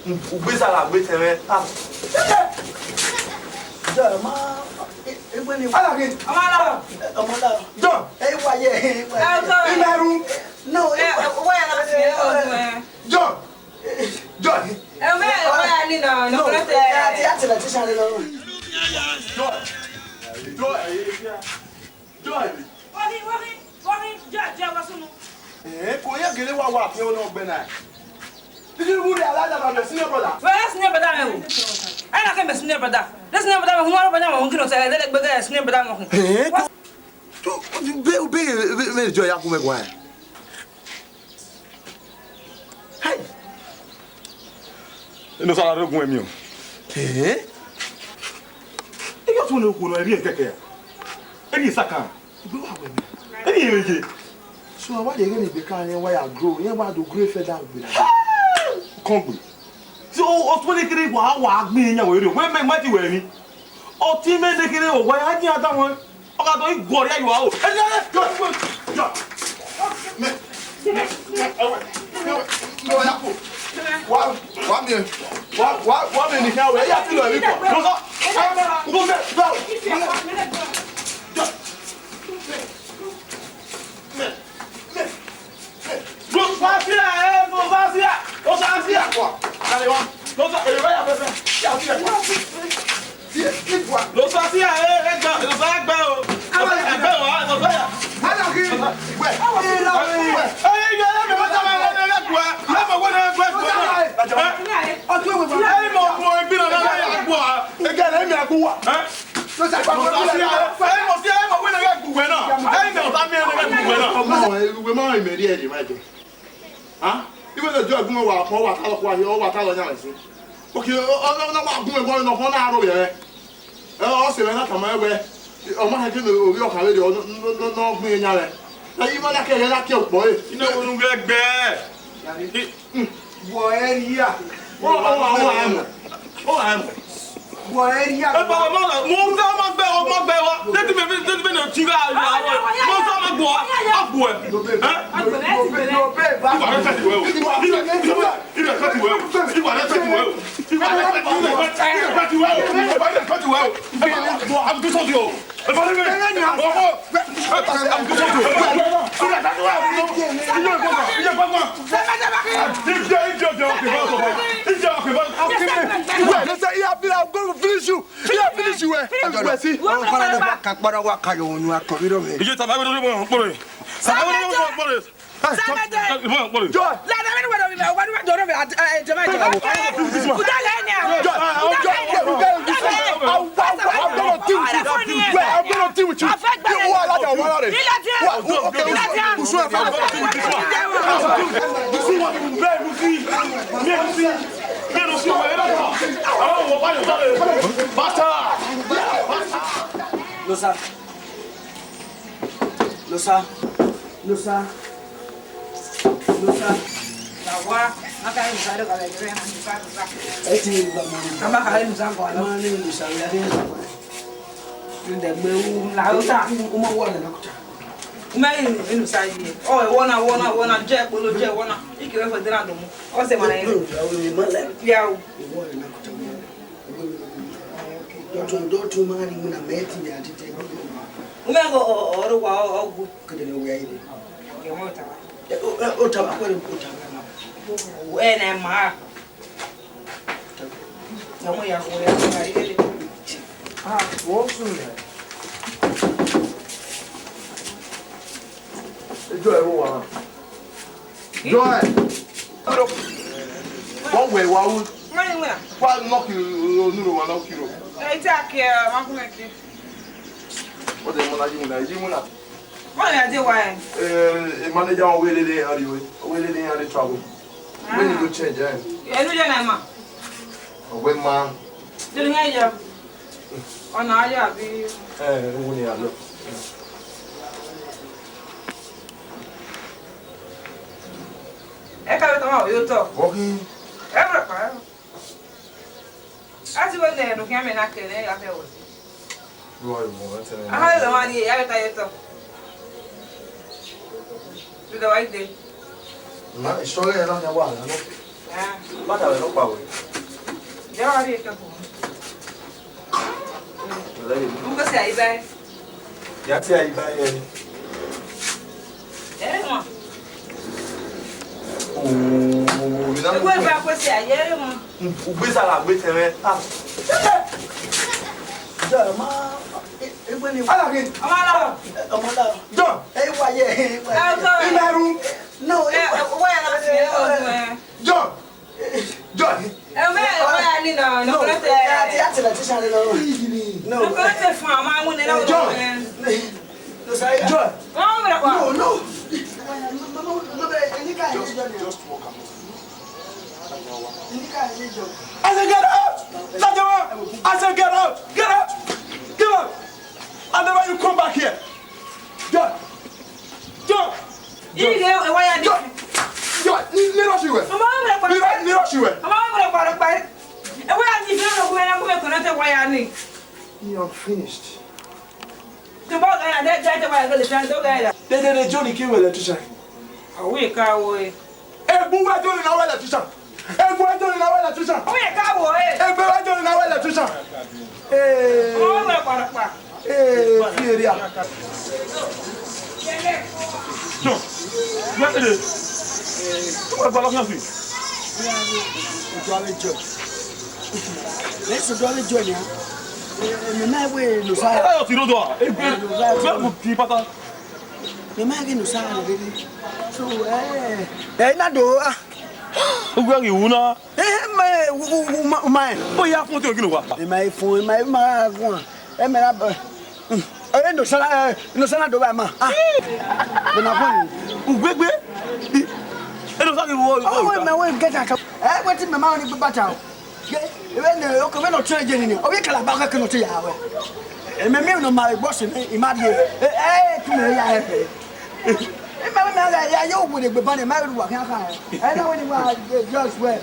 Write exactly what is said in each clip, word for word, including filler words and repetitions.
Ugbe sara gbe tẹmwẹ. Ah. John, ma, e, e, wẹ ni. Ala ghi. Ọmọ ala. Ọmọ ala. John. E wa ye, e wa ye. Ẹ, John. Imeru. No, e, e, wa ya na si, e, e, John. John. Ẹ, mẹ, ẹ, wa ya ni na, no, no, no, ẹ, ati, ati na ti sare na. John. John. Joy. Wọghi, wọghi, wọghi, Joy, Joy, wa sunu. Eh, ko ya gele wa wa fi ọnọ gbe na. Did you really allow that my senior brother? Well, that's senior brother me. I like my senior brother. That's senior brother me. Who are you? Who are you? Who are you? Senior brother me. Eh, ko, tu, be, be, be, be, Joy, ya ku me gua. Hey! Eno sara rre ogun ẹmiọn. Eh? Eyo tun ne okhuo nọ, erriẹ kẹkẹ ra? Erriẹ sakan? Igbe wa wẹ mẹ. Erriẹ vbe ye? So, wa de ghe ne igbe ka rẹn wa ya grow, rẹn wa do grow further gbe na. Kọngbe. So, o tun ne kere wa, wa gbẹn yan wẹ rre. Wẹ mẹ, ma ti wẹ ni. Ọtẹn mwẹ ne kere o, wa ya yan da wọn. Ọ gha do iguọ rhia ye uwa o. Ẹ, ẹ, ẹ, jọ, jọ, jọ. Mẹ, mẹ, mẹ, ẹ wẹ, ẹ wẹ, ẹ wẹ, ya kpo. Wa, wa miẹn, wa, wa, wa miẹn ni khian wẹ, ya ti lọ ẹre kọ. Lọ sọ, lọ sọ, lọ sọ. Jọ. Mẹ, mẹ, mẹ. Losasira, eh, Losasira, Losasira. Wa, dale wa. Losa, eh, vaya, vaya, vaya. Ya, ya. Losasira, eh, eh, gba, Losa gba o. Losa gba o, Losa ya. Ala ghi. Wẹ. Eh, ya, ya, me wa ta ma wa ne gua. Ya ma wa ne gua. Eh? Ọtún ìwé wa. Eh, mo, mo, ebi na na ya gua. Ege na mi agua. Eh? Losasira. Eh, mo si, eh, mo wa ne gua na. Eh, me wa ta mi ne gua na. Ọmọ, eh, uwe ma rẹn mẹ rhie ẹre ma jẹ. Ah, even the joy gun wa kọ wa ta lọ kua hiẹ, wa ta lọ yan ẹse. Okay, ọ, ọ, ọ, wa gun ẹbọ nọ kọ na aro yẹ. Ẹ, ọ sẹ na tama ẹwẹ. Ọ ma hẹn ke no ovi ọkhan vbe ọ no no no gbin yan rẹ. Na yi ma na kẹ rẹ na kẹ okpọ e. Ina wo nu gbe gbe. Wọ ẹ ria. Wọ wọ wọ wọ ẹ mọ. Wọ ẹ ria. E baba ma la, mo n da ma gbe, o ma gbe wa. Teti me, teti me no ti ga ya. Mo sa ma gbo, a gbo ẹ. Eh? Iwa rẹ fẹti wẹ o. Iwa, iwa, iwa rẹ fẹti wẹ o. Iwa rẹ fẹti wẹ o. Iwa rẹ fẹti wẹ o. Iwa rẹ fẹti wẹ o. Iwa rẹ fẹti wẹ o. I'm good for you. Well, they say, "Yeah, I'm gonna finish you. Yeah, finish you, eh." Finish you, eh. What's it? Ọkpara ne wa ka, ọkpara wa ka yo nu akọ bi ro me. Iye taba we do mo kporo. Taba we do mo kporo. Samede. Mo kporo. Joy. La na me we do me, wa wa do me, eh, Joy. Uda le ni. Joy, Joy, Joy, Joy, Joy, I'm gonna deal with you. Well, I'm gonna deal with you. You are like a warrior. What? Okay, who's your friend? Bastard! Losar. Losar. Losar. Losar. Lawa, maka ni mzalo kala jere na mzalo. Eti ni ba mani. Kama kala ni mzalo kwa. Mani ni mzalo ya ni mzalo. Ndegbe u la uta. Uma wa na kuta. Uma ni ni mzalo ye. Oh, wona, wona, wona, je kpolo, je wona. Iki we fo dira domo. O se mana ye. Ya u. Dọtun, dọtun, ma ni mu na mẹ ti ya dede. Ume go ọrọ wa ọgwu. Kedere wẹ ire. Ye mo ta. O ta ba kwere o ta ba. Wẹ na ma. Na mo ya ko ya ire. Ah, wo su ne. Ejo ẹ wo wa. Joy. Wọ́n wẹ̀ wá wú. Mẹ́rin wẹ̀. Wá nọ́ọ̀kì onírò wá nọ́ọ̀kì rò. Ẹ jẹ́ àkẹ́ ọmọkùnrin kí. Wọ́n tẹ̀ mọ́ náà yí mu náà, yí mu náà. Wọ́n lè dé wa ẹ̀. Eh, manager wọn wé lélẹ̀ yẹn rí o. Wé lélẹ̀ yẹn rí travel. Wé ní ló change ẹ̀. Ẹnu jẹ́ náà mà. Ọ̀gbẹ́ máa. Lórí yẹn yẹ. Ọ̀nà ayé àbí. Ẹ ẹ wo ni àlọ́. Ẹ ká ló tọ́ máa wò yóò tọ̀. Bọ́kí. Ẹ bẹ̀rẹ̀ pa ẹ. A ti wọ́n ní ẹnu kí á mẹ́rin náà kẹ̀lé ẹ yà fẹ́ wọ̀ sí. Wọ́n yóò mọ̀ ẹ́ tẹ́lẹ̀. Aha ló wá ní ìyá rẹ̀ táyé tọ̀. Ló dẹ̀ wá ìdè. Má ìṣọ́lẹ̀ ẹ̀ náà ni wà lánàá. Bata wẹ nọkpa wẹ. Jẹ wa rhie kẹfo. Ugosi Ayibae. Ya tie Ayibae. Ẹ wọn. Ooo, Egbe ba kwe si aye ẹ wọn. Ugbe sara gbe tẹmwẹ. Ah. Jọ ma, e, egbe ni. Ala ghi. Ọmọ ala. Ọmọ ala. Jọ. Ẹ wa ye, ẹ wa ye. Ẹ jọ. Ime ru. No, ẹ wa ya na si ẹ. Jọ. John. Ẹ mẹ, ẹ wẹ ya ni nọ, nọ kọlọ tẹ. Ati, ati la ti sare nọ. No. Nọ kọlọ tẹ fun ama mu ne na. John. No, sir. John. Wọn mẹ kwa. No, no. Mama, mama, ẹni ká ẹni John. Just walk am. Ẹni ká ẹni John. I say get out! Sajawa! I say get out! Get out! Get out! And never you come back here. John. John. Ige e waya ni. John. John, ni, ni rush iwe. Ọmọ mẹ kwa. Ni rush, ni rush iwe. Ọmọ mẹ kwa kwa. E waya ni fe no gbe na gbe ko na te waya ni. You are finished. To ba ga ya de de waya go le tan do ga ya. De, de, de, John ke wẹ electrician. Awe ka wo e. Egbe uwẹ John na wẹ electrician. Egbe uwẹ John na wẹ electrician. Uwẹ ka wo e. Egbe uwẹ John na wẹ electrician. Ee. Ọmọ mẹ kwa kwa. Ee, fi area. John, where is it? Where is it? Oduale John. Let's Oduale John ya. Mẹ ma wẹ no sa. Ẹ yọ ti ro do a. Egbe. Fẹ́ kù ti pátá. Mẹ ma ghi no sa rere. So, eh. Ẹ na do a. Ugbẹ ghi wu na. Eh, ma, u, u, u ma, u ma. Ó yá fún tí o kí ló wà. Ẹ ma fún, ẹ ma, ẹ ma gùn. Ẹ mẹ ra bọ. Ẹ no sa, ẹ no sa na do ba ma. Ah. Bọ na fún. Ugbegbe. Ẹ no sa ni wo. Oh, ẹ ma wẹ get out. Ẹ wẹ ti mẹ ma ni gbata o. Ye, ebe ne, oke, vbene ọ tiọn ye nene, ọ vbe kala ba khẹke ne ọ te ya ruẹ. Emẹ miẹn ne ọ ma vbe gbọ sẹ nẹ, I ma rhie. Ẹ, ẹ, tu mẹ ya hẹfẹ. Ima vbe mẹ gha ya ye owerriegbe ban ne ma vbe ru uwa khian kha. Ẹ na wẹ ne wa, eh, just well.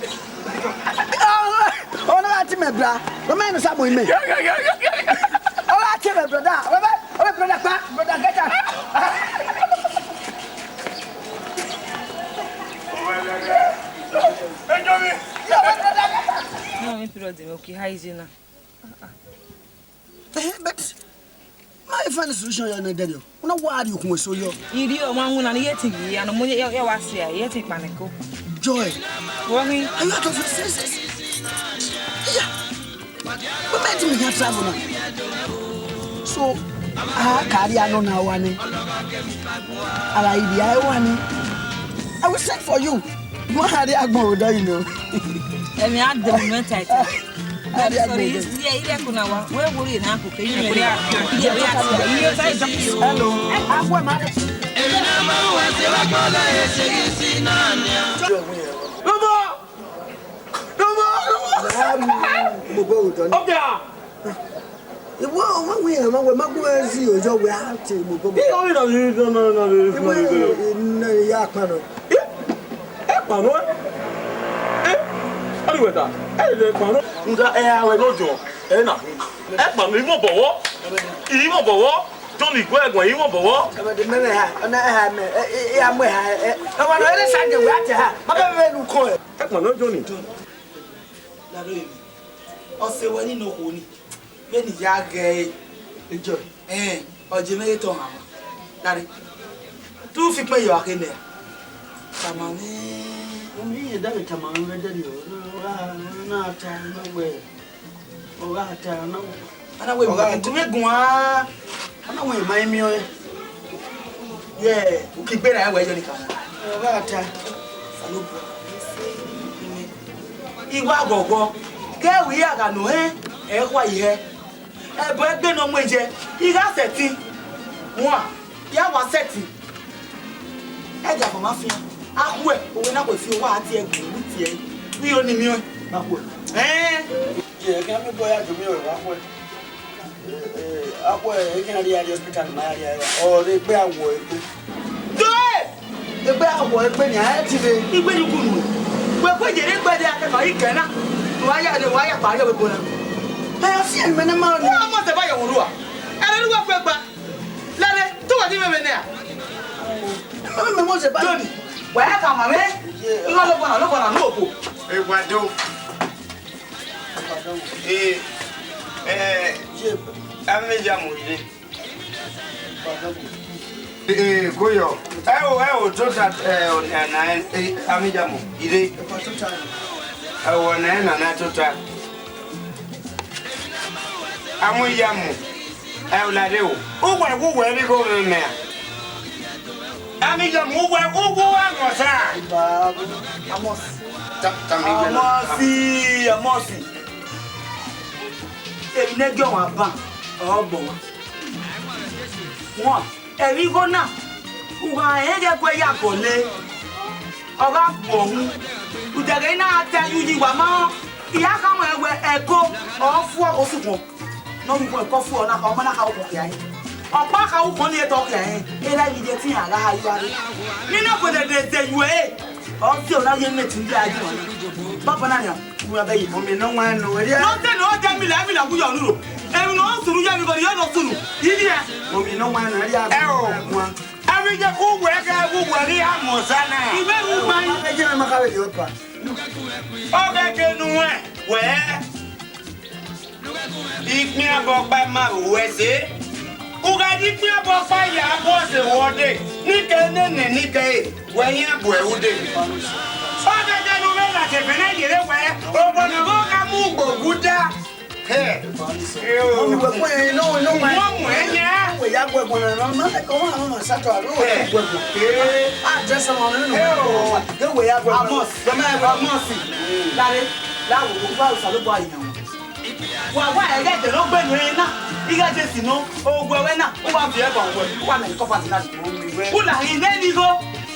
Ọ na gha tie mẹ bra, ọ ma ne Osa mu imẹ. Ọ gha tie mẹ brother, ọ vbe, ọ vbe brother kpa, brother get out. Ẹ jọ mi. Nọ, mi period mi, okay, how is it now? Eh, but ma find a solution ya na, Daddy. Una wa di ukun so yo. Iri o ma wuna ni ye ti ya no mo ye, ye wa si a ye ti paniko. Joy. Wo mi. Are you out of your senses? Yeah. But my team here travel now. So, a carry anọ na wa ni. Ara ibi a wa ni. I will send for you. Mo hari agbọn odọ, you know. Emi a de mo mẹ tight. Hari agbọn odọ. Sorry, yeah, ire ko na wa. We worry na ko ke ire. Hello. Agbo ma. Lobo! Lobo! Lobo! Mo bo odọ ni. Okay. Iwẹ ọmọ wẹ, ọmọ wẹ, ma gu ẹ zi oyọ wẹ a te mu bọbọ. Ẹ, ọ na ni, na, na, na, na, iwẹ, na, na, na, na, ya kpa nọ. Ẹ, ẹ kpa nọ, ẹ? Ẹ, ọ ni wẹ ta? Ẹ, ẹ kpa nọ. Nga, ẹ, a wẹ nọ jọ, ẹ na. Ẹ kpa nọ, imọ bọwọ. Imọ bọwọ. Tony, gu ẹguọn, imọ bọwọ. Ẹ, mẹ de mẹ mẹ ha, ọ na ẹ ha mẹ, ẹ, ẹ, ẹ, a mu ẹ ha, ẹ, ẹ, ọmọ nọ, ẹ de sa jẹ wẹ a te ha. Ma bẹ mẹ nu kọ ẹ. Ẹ kpa nọ, Johnny. Laro emi. Ọ sẹ wẹ ni nọ khuo ni. Vbene I ya ghẹ ẹre, Joy, ẹn, ọ je mwẹ ghe te ọ hanmwa. Lare, te u fi ikpẹn ye ọre akhe nẹ. Tama mwẹ. Emi rẹn da vbe tama mwẹ, Daddy, ọ gha, ọ na ta, ọ na wẹ, ọ gha ta, ọ na wẹ. Ọ na wẹ, ọ gha gu mwẹ guan. Ọ na wẹ, ma i miẹn ọnrẹn. Yẹ, u ke gbe ra wẹ yọ ni ka. Ọ gha ta. Osanobua. I wa ghọghọ, ke ẹvbo hia gha nọ rẹn, ẹ khua ye hẹ. Ẹbọ egbe ne ọ mu ye, I gha sẹtin. Wan, ya wa sẹtin. Ẹdia fama fian. A khuẹ, owa na khuẹ fi owa a tie ẹgbẹe, u tie ẹre. Vbe I ho ni miẹn ọẹn? Ma khuẹ. Ẹn. Ye, ẹghẹ miẹn obọ ya do miẹn ọẹn, wa khuẹ. Eh, eh, akhuẹ, e khian rhie a rrie hospital, ma ya rhie a ra. Ọ rre egbe awọ egbe. Do e! Egbe awọ egbe ni a ti rre. Igbe ni kunu. Wẹ kue je rre egbe de akẹkọ ikẹ na. Wa ya, wa ya kpa rrie ebo na. Ẹ, ọ si ẹn mẹ na ma ni. Wẹ ọmọ tẹ ba yẹ wuru a. Ẹ rẹ ni wẹ kue gba. Lẹrẹ, te uwa di mwẹ vbe nẹ a? Mẹ, mẹ, mẹ, mọ zẹ ba. Tony, wa ya ka ma mwẹ. Ye. Irọ lọgbọ na, lọgbọ na, ne u kpo. Eguado. Eh, eh, Amiyamu ire. Eh, koyọ. Ẹ o, ẹ o, tota, eh, ọna, eh, Amiyamu ire. Ẹ o, ọna, ẹ nana tota. Amiyamu, ẹ o, lare o. Uwẹ, uwẹ, vbe igho mwẹ mẹ a? Amiyamu, uwẹ, uwẹ, uwẹ, Amosi. Iba, Amosi. Ta, ta mi gbẹ na. Amosi, Amosi. Emwi ne gie ọmwa ban, ọ gbọ ọmwa. Wọn, ẹvbo igho na, u gha rẹn ghẹ gu ẹre ya gọle, ọ gha gbuọ hu. Udẹghe na ta ẹyu yi wa ma rẹn, I ya khama ruẹ wẹẹ ẹko ọ fuọ osukpọn. Ne ọ rhie ukpọn ẹko fuọ na, ọmọ na kha ukpọn khian. Ọkpa kha ukpọn ni etọ khian, erha emwi ye te iran gha ha ye uwa rre. Ne I na fo dede de yu ẹre. Ọ viọ na ye mẹ ti ya yi wan. Baba na nian, u ra bẹ yi. Omi nọ wan nọ, eri. Nọ te nọ de mi la, mi la wu yọ nuro. Emwi ne ọ sunu ye mi, body ye nọ sunu. Iye. Omi nọ wan nọ, eri a. Ẹ o. Avbe iye ku wẹ gha wu wẹ rri Amosi na. Ime ru gban. Ẹ jẹ mẹ ma kha vbe rhie ọkpa. Ọ ghe ke nu wẹ, wẹ. Ikpian bọ ọkpa ma ru wẹ ẹse. U gha ye ikpian bọ ọkpa ya bọ ẹse wọ dee, ne I ke nene ne I ke re, wẹ iran bu ẹre ude. Ọ ghe ke ne u vbe na ke fẹnẹ yerre wẹ, obọ ne ọ gha mu ugbo wu da. Hẹ. Omi wẹ kue, no, no, wẹ. Wọ́n mú ẹ yẹn. Wẹ ya gu ẹguọn na, no, no, kọ wa, no, no, sa tọ, no, wẹ ya gu ẹguọn. Ee. A jẹ sọmọ, no, no. Ee, o. Ke wẹ ya gu ẹguọn. Amos, Amos, lare, la wo, wo, wa, Osanobua yi na. Wa wa ẹghẹ de no gbe nuẹn na, ighẹ de si nọ, owẹ wẹ na, u wa viẹ ẹbọ wẹ, u wa mẹ kọfa si na. U la hin nẹ ni igho,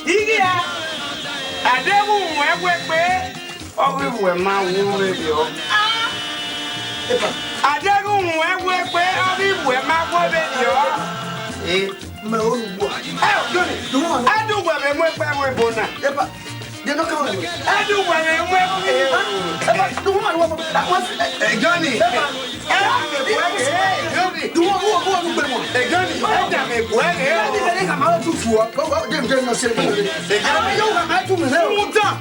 ighi ẹ. Adeghu wẹ wẹ kpe, ọ ghi wẹ ma wu vberriọ. Adeghu wẹ wẹ kpe, ọ ghi wẹ ma wu vberriọ. Mẹ onu gbua. Ẹ, Johnny, a do wẹ vbe mu ekpa mu ebo na. Epa, de no ka wẹ. A do wẹ vbe mu ekpa. Epa, do wẹ, wẹ, wẹ, wẹ. Ẹ, Johnny. Epa. Ẹ, Johnny. Do wẹ, wẹ, wẹ, wẹ. Ẹ, Johnny. Ẹ, da mẹ bu ẹ. Ẹ, de ka ma tu fu. Wẹ, wẹ, de, de no se. Ẹ, Johnny. Ẹ, yo ka ma tu mi. Mu ta.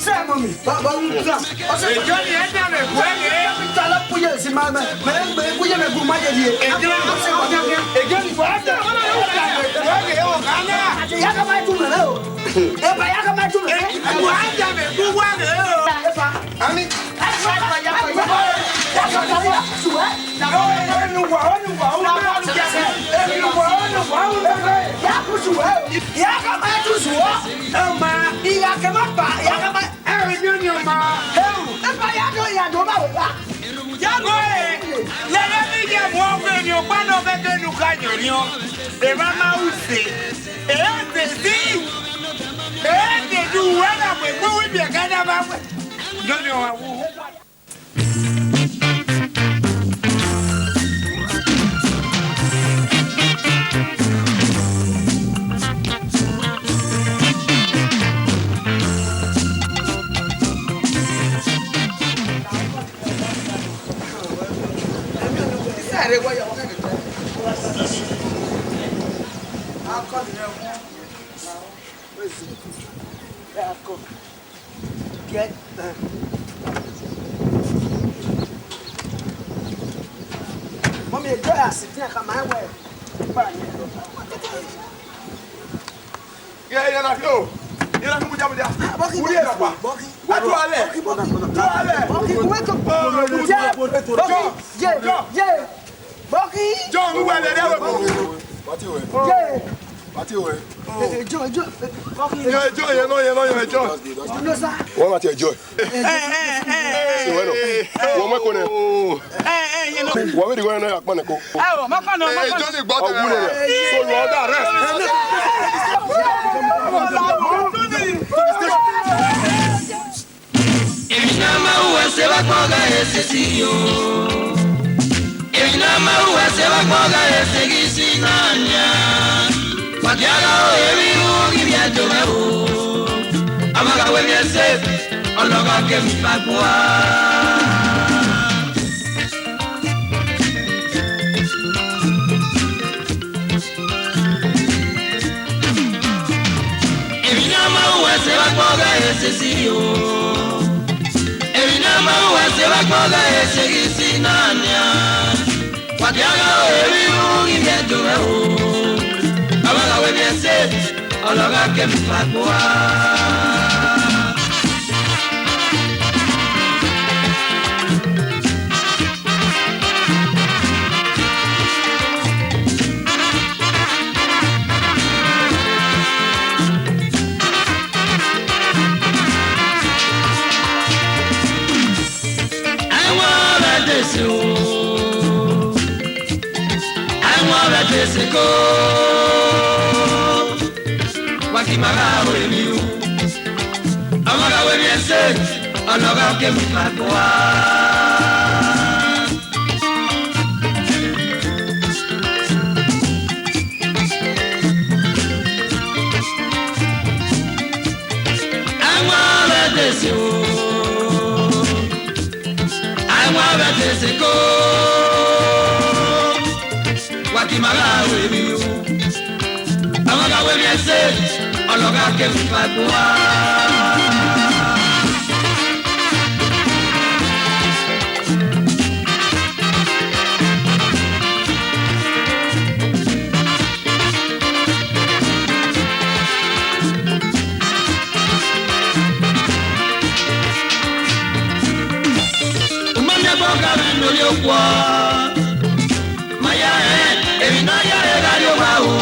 Sẹ mọ mi, baba, u ta. Ọsẹ Johnny, ẹ da mẹ bu ẹ ghe. Mi ta la kuye si ma mẹ, mẹ, mẹ kuye mẹ gu ma ye die. Ẹ Johnny, ẹ Johnny, wa da, wa da mẹ bu ẹ ghe, o gha na. Ya ka ma tu mẹ o. Epa, ya ka ma tu mẹ. Wa da mẹ bu wa ghe o. Epa. Ami. Epa, ya ka ma tu mẹ. Enu wa, enu wa, enu wa. Enu wa, enu wa, enu wa. Ya ku su wa. Ya ka ma tu su wa. Ẹ ma. Iya ke ma pa, ya ka ma. Ẹ, Johnny ọma. Epa ya do, ya do ma wẹ wa. Ya do ẹ. Lẹghẹ ne I ya mu ọghe emwi ọkpa nọ vbe ẹdẹ ne u kha yọnriọn. Emwa ma ru se. Ẹ de si. Ẹ de du wẹ na wẹ gbe wẹ biẹ ka da ma wẹ. Johnny ọma wu. Mọmi, ejo ya si tiẹn ka ma wẹ. Ye, ye na kio. Ye na kio mudia, mudia. Uri era pa. Atu ale. Tu ale. Bọki, wake up. Oh, John. John. John. John, who were there? What you were? John. What you were? Eh, eh, John, John, eh, John. Yeah, John, yeah, no, yeah, no, yeah, John. No, sir. What about your John? Eh, eh, eh, eh. Say, well, eh, eh, one more corner. Eh, eh, you know. What were you going to, Akpaneko? Oh, my corner, my corner. Eh, Johnny, go there. So you are under arrest. Emwi ne a ma ru ẹse vbe agbọn ọghe ẹse si yo. Emwi ne a ma ru ẹse vbe agbọn ọghe ẹse ghi si na nia. Wa dia gha ru emwi ru ghi vbiẹ do mwẹ o. A ma gha ru emwi ẹse, ọ lọghọ ke emwi vbe agbọn a. Emwi ne a ma ru ẹse vbe agbọn ọghe ẹse si yo. Ẹgbẹe ọghe ẹse ghi si na nian, wa dia gha ru emwi ru ghi miẹn do mwẹ o. Avbe gha wẹ miẹn ẹse, ọlọ gha ke mu fa gua. Ẹwaẹn vbe ẹdẹse o, ẹwaẹn vbe ẹdẹse ko, wa ki ma gha ru emwi ru. Ọmwa gha ru emwi ẹse, ọnọ gha ke mu fa gua. Ẹwaẹn vbe ẹdẹse o, ẹwaẹn vbe ẹdẹse ko, wa ki ma gha ru emwi ru. Ọmwa gha ru emwi ẹse, ọnọ gha ke mu fa gua. U ma miẹn ẹbọ gha mwẹ ne ovbi okuọ. Ma ya rẹn, emwi ne a ya ẹre gha rrie owa o.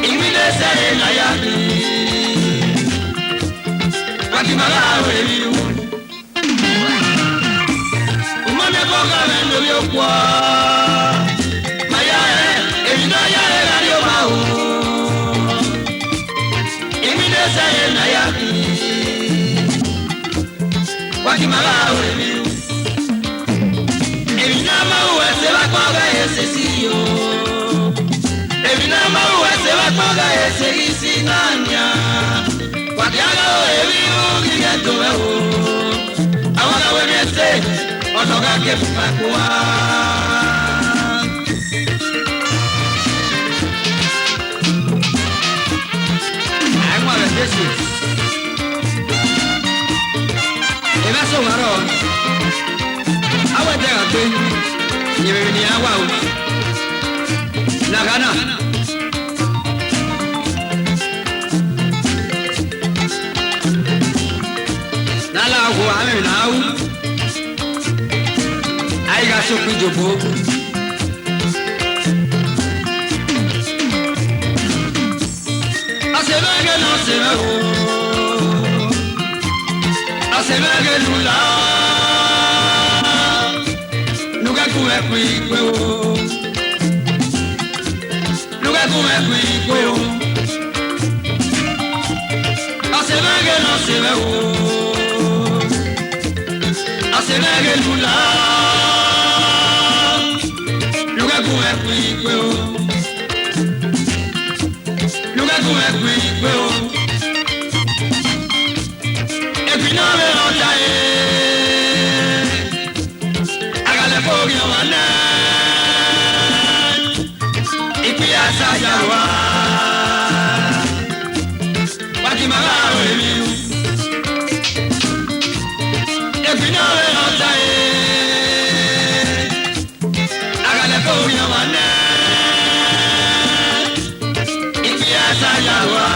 Iwinna ẹsẹre ne a ya khin, wa ki ma gha ru emwi ru. U ma miẹn ẹbọ gha mwẹ ne ovbi okuọ. Ma ya rẹn, emwi ne a ya ẹre gha rrie owa o. Iwinna ẹsẹre ne a ya khin, wa ki ma gha ru emwi ru. Emwi ne a ma ru ẹse vbe akpọ gha ẹse si yo. Emwi ne a ma ru ẹse vbe akpọ gha ẹse ghi si na nian. Wa dia gha ru emwi ru ghi ghẹ do mwẹ o. Avbe gha ru emwi ẹse, ọnọ gha ke mu fa gua. Ẹwaẹn vbe ẹdẹse. Evba sẹ owa rrọọ, a wẹ ẹdẹ gha gbe, yevbe emwi ne iran wa ru. Ne a gha na, ne a la gho, a mwẹ emwi ne a ru. A i gha sokpan idobo. Ọse mwẹ ghe ne ọse mwẹ o, ọse mwẹ ghe ne u la, ne u ghẹ gu mwẹ kue ikpe o, ne u ghẹ gu mwẹ kue ikpe o. Ọse mwẹ ghe ne ọse mwẹ o, ọse mwẹ ghe ne u la, ne u ghẹ gu mwẹ kue ikpe o, ne u ghẹ gu mwẹ kue ikpe o. Egbe ne ọ vbe rhọ tae, a gha lẹ fo ghi ọmwa nẹ, ikpia sa ya rua, wa ki ma gha ru emwi ru. Egbe ne ọ vbe rhọ tae, a gha lẹ fo ghi ọmwa nẹ, ikpia sa ya rua,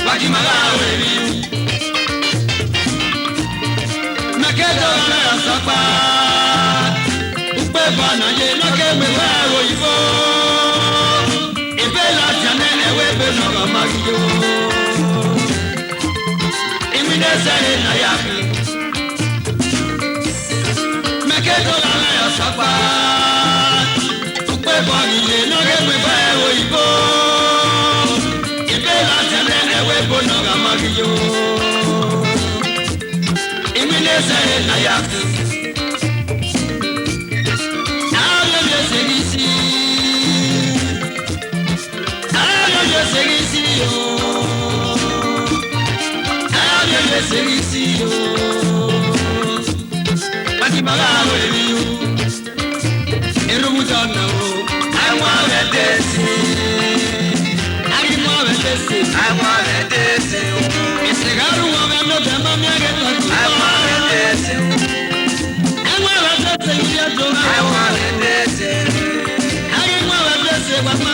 wa ki ma gha ru emwi ru. Mẹ ke do gha mwẹ Ọsọkpa, ukpebo ne ọ ye ne ọ ke mu evba ẹvbo oyibo. Ebe ladian nẹ ẹvbo ebe ne ọ gha ma ghi yo. Iwinna ẹsẹre ne a ya khin. Mẹ ke do gha mwẹ Ọsọkpa, ukpebo ne ọ ye ne ọ ke mu evba ẹvbo oyibo. Ebe ladian nẹ ẹvbo ebo ne ọ gha ma ghi yo. Iwinna ẹsẹre ne a ya khin. A rhie ovbi ẹse ghi si. A rhie ovbi ẹse ghi si o. A rhie ovbi ẹse ghi si o. Wa ki ma gha ru emwi ru. Erhunmwuda ọna o. Ẹwaẹn vbe ẹdẹse. A ghi mu vbe ẹdẹse. Ẹwaẹn vbe ẹdẹse o. Ẹse Ẹrhu wọn mwẹ ne odẹ ma miẹn ghe tọ. I want it this. Ẹwẹn vbe dẹse, I want it this. A ghi wan vbe dẹse, wa ma